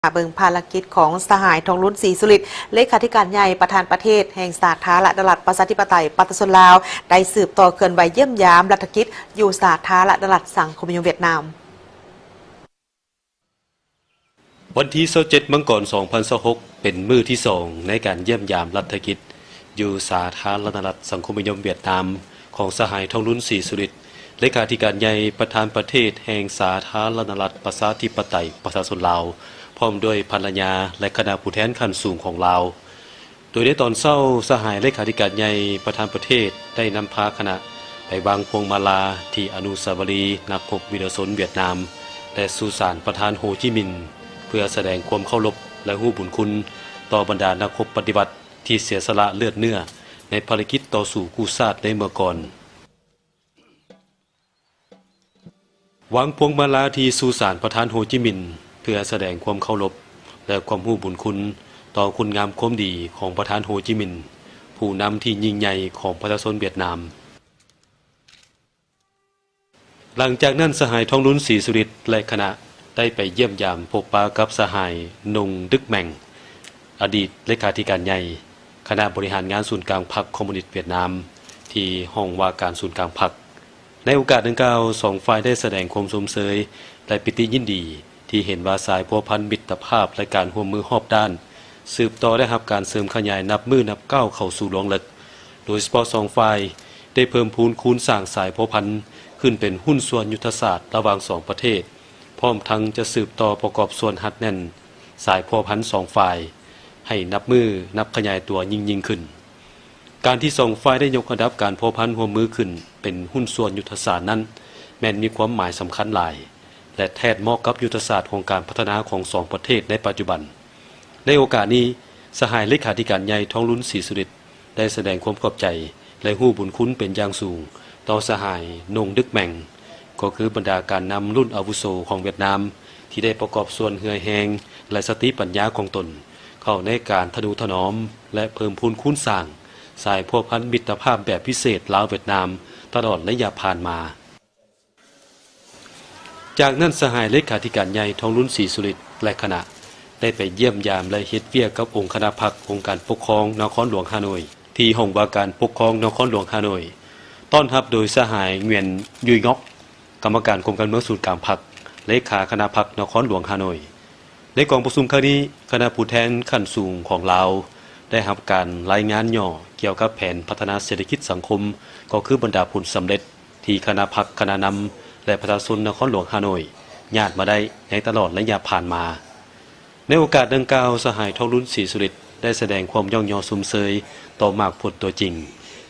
ມາເບິ່ງພາລະກິດຂອງສະຫາຍ ທອງລຸນ ສີສຸລິດ ເລຂາທິການໃຫຍ່ ປະທານປະເທດແຫ່ງສາທາລະນະລັດ ປະຊາທິປະໄຕ ປະຊາຊົນລາວ ໄດ້ສືບຕໍ່ເຄື່ອນໄຫວຢ້ຽມຢາມລັດຖະກິດຢູ່ສາທາລະນະລັດສັງຄົມນິຍົມຫວຽດນາມ. ວັນທີຊາວເຈັດ ມັງກອນ ສອງພັນຊາວຫົກ ເປັນມື້ທີສອງໃນການຢ້ຽມຢາມລັດຖະກິດຢູ່ສາທາລະນະລັດສັງຄົມນິຍົມຫວຽດນາມ ຂອງສະຫາຍ ທອງລຸນ ສີສຸລິດ ເລຂາທິການໃຫຍ່ ປະທານປະເທດແຫ່ງສາທາລະນະລັດ ປະຊາທິປະໄຕ ປະຊາຊົນລາວ ພ້ອມດ້ວຍພັນລະຍາ ແລະ ຄະນະຜູ້ແທນຂັ້ນສູງຂອງລາວ. ໂດຍໃນຕອນເຊົ້າ, ສະຫາຍເລຂາທິການໃຫຍ່ ປະທານປະເທດ ໄດ້ນຳພາຄະນະໄປວາງພວງມາລາທີ່ອະນຸສາວະລີນັກຮົບວີລະຊົນຫວຽດນາມ ແລະ ສຸສານປະທານໂຮຈິມິນ ເພື່ອສະແດງຄວາມເຄົາລົບ ແລະ ຮູ້ບຸນຄຸນຕໍ່ບັນດານັກຮົບປະຕິວັດທີ່ເສຍສະຫຼະເລືອດເນື້ອໃນພາລະກິດຕໍ່ສູ້ກູ້ຊາດໃນເມື່ອກ່ອນ. ວາງພວງມາລາທີ່ສຸສານປະທານໂຮຈິມິນ ເພື່ອສະແດງຄວາມເຄົາລົບ ແລະ ຄວາມຮູ້ບຸນຄຸນຕໍ່ຄຸນງາມຄວາມດີຂອງປະທານໂຮຈິມິນ ຜູ້ນຳທີ່ຍິ່ງໃຫຍ່ຂອງປະຊາຊົນຫວຽດນາມ. ຫຼັງຈາກນັ້ນ, ສະຫາຍ ທອງລຸນ ສີສຸລິດ ແລະ ຄະນະ ໄດ້ໄປຢ້ຽມຢາມພົບປະກັບສະຫາຍ ນົງ ດຶກແມັງ ອະດີດເລຂາທິການໃຫຍ່ ຄະນະບໍລິຫານງານສູນກາງພັກຄອມມູນິດຫວຽດນາມ ທີ່ຫ້ອງວ່າການສູນກາງພັກ. ໃນໂອກາດດັ່ງກ່າວ, ສອງຝ່າຍໄດ້ສະແດງຄວາມຊົມເຊີຍ ແລະ ປິຕິຍິນດີ ທີ່ເຫັນວ່າສາຍພົວພັນມິດຕະພາບ ແລະ ການຮ່ວມມືຮອບດ້ານ ສືບຕໍ່ໄດ້ຮັບການເສີມຂະຫຍາຍນັບມື້ນັບກ້າວເຂົ້າສູ່ລວງເລິກ, ໂດຍສະເພາະສອງຝ່າຍໄດ້ເພີ່ມພູນຄູນສ້າງສາຍພົວພັນຂຶ້ນເປັນຫຸ້ນສ່ວນຍຸດທະສາດລະຫວ່າງສອງປະເທດ, ພ້ອມທັງຈະສືບຕໍ່ປະກອບສ່ວນຮັດແໜ້ນສາຍພົວພັນສອງຝ່າຍໃຫ້ນັບມື້ນັບຂະຫຍາຍຕົວຍິ່ງໆຂຶ້ນ. ການທີ່ສອງຝ່າຍໄດ້ຍົກລະດັບການພົວພັນຮ່ວມມືຂຶ້ນເປັນຫຸ້ນສ່ວນຍຸດທະສາດນັ້ນ ແມ່ນມີຄວາມໝາຍສຳຄັນຫຼາຍ ແລະ ແທດເໝາະກັບຍຸດທະສາດຂອງການພັດທະນາຂອງສອງປະເທດໃນປັດຈຸບັນ. ໃນໂອກາດນີ້, ສະຫາຍເລຂາທິການໃຫຍ່ ທອງລຸນ ສີສຸລິດ ໄດ້ສະແດງຄວາມຂອບໃຈ ແລະ ຮູ້ບຸນຄຸນເປັນຢ່າງສູງຕໍ່ສະຫາຍ ນົງ ດຶກແມັງ ກໍຄືບັນດາການນຳລຸ້ນອາວຸໂສຂອງຫວຽດນາມ ທີ່ໄດ້ປະກອບສ່ວນເຫື່ອແຮງ ແລະ ສະຕິປັນຍາຂອງຕົນ ເຂົ້າໃນການທະນຸຖະໜອມ ແລະ ເພີ່ມພູນຄູນສ້າງສາຍພົວພັນມິດຕະພາບແບບພິເສດລາວ-ຫວຽດນາມຕະຫຼອດໄລຍະຜ່ານມາ. ຈາກນັ້ນ, ສະຫາຍເລຂາທິການໃຫຍ່ ທອງລຸນ ສີສຸລິດ ແລະ ຄະນະ ໄດ້ໄປຢ້ຽມຢາມ ແລະ ເຮັດວຽກກັບອົງຄະນະພັກອົງການປົກຄອງນະຄອນຫຼວງຮ່າໂນ້ຍ ທີ່ຫ້ອງວ່າການປົກຄອງນະຄອນຫຼວງຮ່າໂນ້ຍ, ຕ້ອນຮັບໂດຍສະຫາຍ ຫງວຽນ ຢຸຍງອກ ກຳມະການກົມການເມືອງສູນກາງພັກ, ເລຂາຄະນະພັກນະຄອນຫຼວງຮ່າໂນ້ຍ. ໃນກອງປະຊຸມຄັ້ງນີ້, ຄະນະຜູ້ແທນຂັ້ນສູງຂອງລາວໄດ້ຮັບການລາຍງານຫຍໍ້ກ່ຽວກັບແຜນພັດທະນາເສດຖະກິດສັງຄົມ, ກໍຄືບັນດາຜົນສຳເລັດທີ່ຄະນະພັກ, ຄະນະນຳ ແລະ ປະຊາຊົນນະຄອນຫຼວງຮ່າໂນ້ຍຍາດມາໄດ້ໃນຕະຫຼອດໄລຍະຜ່ານມາ. ໃນໂອກາດດັ່ງກ່າວ, ສະຫາຍ ທອງລຸນ ສີສຸລິດ ໄດ້ສະແດງຄວາມຍ້ອງຍໍຊົມເຊີຍຕໍ່ໝາກຜົນຕົວຈິງ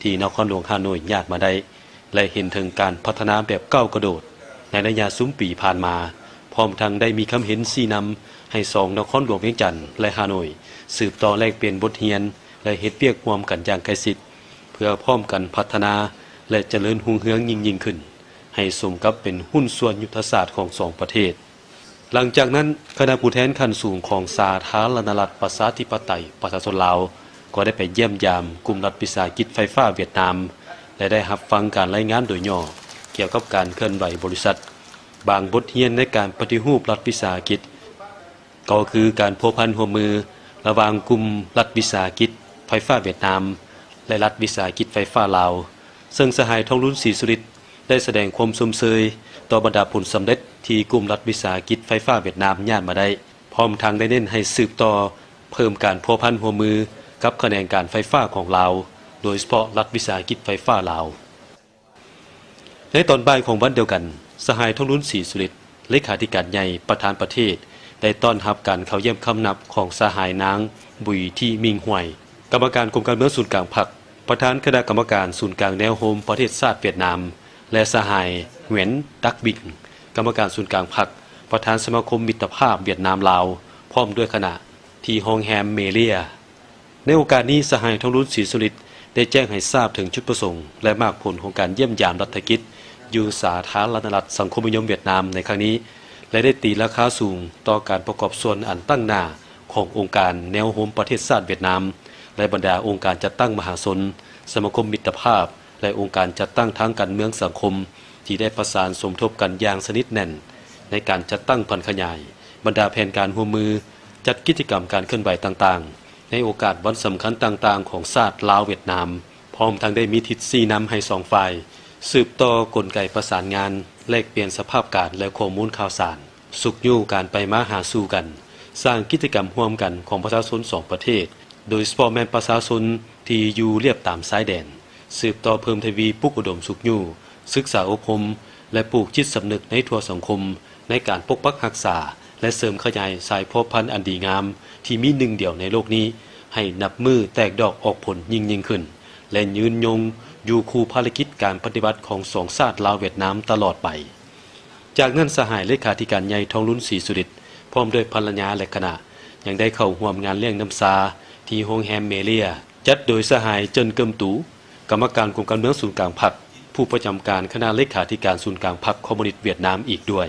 ທີ່ນະຄອນຫຼວງຮ່າໂນ້ຍຍາດມາໄດ້ ແລະ ເຫັນເຖິງການພັດທະນາແບບກ້າວກະໂດດໃນໄລຍະຊຸມປີຜ່ານມາ, ພ້ອມທັງໄດ້ມີຄຳເຫັນຊີ້ນຳໃຫ້ສອງນະຄອນຫຼວງວຽງຈັນ ແລະ ຮ່າໂນ້ຍ ສືບຕໍ່ແລກປ່ຽນບົດຮຽນ ແລະ ເຮັດວຽກຮ່ວມກັນຢ່າງໃກ້ຊິດ ເພື່ອພ້ອມກັນພັດທະນາ ແລະ ຈະເລີນຮຸ່ງເຮືອງຍິ່ງໆຂຶ້ນ, ໃຫ້ສົມກັບເປັນຫຸ້ນສ່ວນຍຸດທະສາດຂອງສອງປະເທດ. ຫຼັງຈາກນັ້ນ, ຄະນະຜູ້ແທນຂັ້ນສູງຂອງສາທາລະນະລັດ ປະຊາທິປະໄຕ ປະຊາຊົນລາວ ກໍໄດ້ໄປຢ້ຽມຢາມກຸ່ມລັດວິສາຫະກິດໄຟຟ້າຫວຽດນາມ ແລະ ໄດ້ຮັບຟັງການລາຍງານໂດຍຫຍໍ້ກ່ຽວກັບການເຄື່ອນໄຫວບໍລິສັດ, ບາງບົດຮຽນໃນການປະຕິຮູບລັດວິສາຫະກິດ ກໍຄືການພົວພັນຮ່ວມມືລະຫວ່າງກຸ່ມລັດວິສາຫະກິດໄຟຟ້າຫວຽດນາມ ແລະ ລັດວິສາຫະກິດໄຟຟ້າລາວ, ເຊິ່ງສະຫາຍ ທອງລຸນ ສີສຸລິດ ໄດ້ສະແດງຄວາມຊົມເຊີຍຕໍ່ບັນດາຜົນສຳເລັດທີ່ກຸ່ມລັດວິສາຫະກິດໄຟຟ້າຫວຽດນາມຍາດມາໄດ້, ພ້ອມທັງໄດ້ເນັ້ນໃຫ້ສືບຕໍ່ເພີ່ມການພົວພັນຮ່ວມມືກັບຂະແໜງການໄຟຟ້າຂອງລາວ, ໂດຍສະເພາະລັດວິສາຫະກິດໄຟຟ້າລາວ. ໃນຕອນບ່າຍຂອງວັນດຽວກັນ, ສະຫາຍ ທອງລຸນ ສີສຸລິດ ເລຂາທິການໃຫຍ່ ປະທານປະເທດ ໄດ້ຕ້ອນຮັບການເຂົ້າຢ້ຽມຄຳນັບຂອງສະຫາຍ ນາງ ບຸຍ ທີ ມິງ ຫວຍ ກຳມະການກົມການເມືອງສູນກາງພັກ, ປະທານຄະນະກຳມະການສູນກາງແນວໂຮມປະເທດຊາດຫວຽດນາມ ແລະ ສະຫາຍ ຫງວຽນ ດັກວິງ ກຳມະການສູນກາງພັກ, ປະທານສະມາຄົມມິດຕະພາບຫວຽດນາມ-ລາວ ພ້ອມດ້ວຍຄະນະ ທີ່ໂຮງແຮມເມເລຍ. ໃນໂອກາດນີ້, ສະຫາຍ ທອງລຸນ ສີສຸລິດ ໄດ້ແຈ້ງໃຫ້ຊາບເຖິງຈຸດປະສົງ ແລະ ໝາກຜົນຂອງການຢ້ຽມຢາມລັດຖະກິດຢູ່ສາທາລະນະລັດສັງຄົມນິຍົມຫວຽດນາມໃນຄັ້ງນີ້ ແລະ ໄດ້ຕີລາຄາສູງຕໍ່ການປະກອບສ່ວນອັນຕັ້ງໜ້າຂອງອົງການແນວໂຮມປະເທດຊາດຫວຽດນາມ ແລະ ບັນດາອົງການຈັດຕັ້ງມະຫາຊົນ, ສະມາຄົມມິດຕະພາບ ແລະ ອົງການຈັດຕັ້ງທາງການເມືອງສັງຄົມ ທີ່ໄດ້ປະສານສົມທົບກັນຢ່າງສະໜິດແໜ້ນໃນການຈັດຕັ້ງຜັນຂະຫຍາຍບັນດາແຜນການຮ່ວມມື ຈັດກິດຈະກຳການເຄື່ອນໄຫວຕ່າງໆ ໃນໂອກາດວັນສຳຄັນຕ່າງໆຂອງຊາດລາວ-ຫວຽດນາມ, ພ້ອມທັງໄດ້ມີທິດຊີ້ນຳໃຫ້ສອງຝ່າຍ ສືບຕໍ່ກົນໄກປະສານງານ, ແລກປ່ຽນສະພາບການ ແລະ ຂໍ້ມູນຂ່າວສານ, ຊຸກຍູ້ການໄປມາຫາສູ່ກັນ, ສ້າງກິດຈະກຳຮ່ວມກັນຂອງປະຊາຊົນສອງປະເທດ, ໂດຍສະເພາະແມ່ນປະຊາຊົນທີ່ຢູ່ລຽບຕາມຊາຍແດນ, ສືບຕໍ່ເພີ່ມທະວີປຸກອຸດົມຊຸກຍູ້, ສຶກສາອົບຮົມ ແລະ ປູກຈິດສຳນຶກໃນທົ່ວສັງຄົມ ໃນການປົກປັກຮັກສາ ແລະ ເສີມຂະຫຍາຍສາຍພົວພັນອັນດີງາມ ທີ່ມີໜຶ່ງດຽວໃນໂລກນີ້ ໃຫ້ນັບມື້ແຕກດອກອອກຜົນຍິ່ງໆຂຶ້ນ ແລະ ຍືນຍົງຢູ່ຄູ່ພາລະກິດການປະຕິວັດຂອງສອງຊາດລາວ-ຫວຽດນາມຕະຫຼອດໄປ. ຈາກນັ້ນ ສະຫາຍເລຂາທິການໃຫຍ່ ທອງລຸນ ສີສຸລິດ ພ້ອມດ້ວຍພັນລະຍາ ແລະ ຄະນະ ຍັງໄດ້ເຂົ້າຮ່ວມງານລ້ຽງນ້ຳຊາທີ່ໂຮງແຮມເມເລຍ ຈັດໂດຍສະຫາຍ ເຈີນ ເກີມຕູ ກຳມະການກົມການເມືອງສູນກາງພັກ, ຜູ້ປະຈຳການຄະນະເລຂາທິການສູນກາງພັກຄອມມູນິດຫວຽດນາມອີກດ້ວຍ.